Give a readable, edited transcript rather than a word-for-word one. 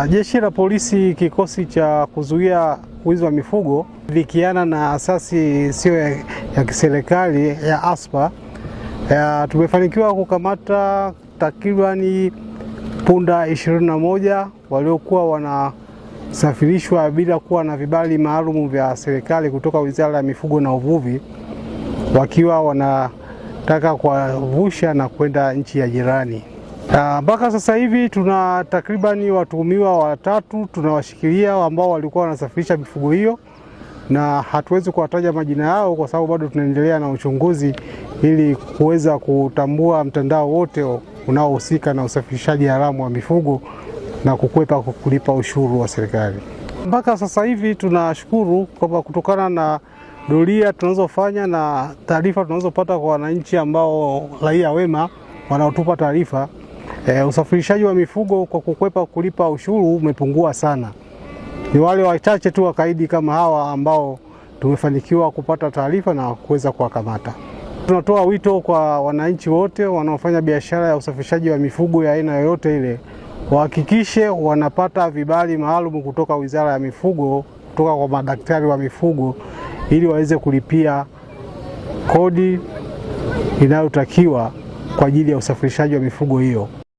Jeshi la Polisi kikosi cha kuzuia wizi wa mifugo likiana na asasi isiyo ya kiserikali ya ASPA tumefanikiwa kukamata takribani punda 21 waliokuwa wanasafirishwa bila kuwa na vibali maalum vya serikali kutoka Wizara ya Mifugo na Uvuvi, wakiwa wanataka kuwavusha na kwenda nchi ya jirani. Mpaka sasa hivi tuna takribani watuhumiwa watatu tunawashikilia ambao walikuwa wanasafirisha mifugo hiyo, na hatuwezi kuwataja majina yao kwa sababu bado tunaendelea na uchunguzi ili kuweza kutambua mtandao wote unaohusika na usafirishaji haramu wa mifugo na kukwepa kulipa ushuru wa serikali. Mpaka sasa hivi tunashukuru kwamba kutokana na doria tunazofanya na taarifa tunazopata kwa wananchi ambao raia wema wanaotupa taarifa, usafirishaji wa mifugo kwa kukwepa kulipa ushuru umepungua sana. Ni wale wachache tu wakaidi kama hawa ambao tumefanikiwa kupata taarifa na kuweza kuwakamata. Tunatoa wito kwa wananchi wote wanaofanya biashara ya usafirishaji wa mifugo ya aina yoyote ile wahakikishe wanapata vibali maalum kutoka Wizara ya Mifugo, kutoka kwa madaktari wa mifugo ili waweze kulipia kodi inayotakiwa kwa ajili ya usafirishaji wa mifugo hiyo.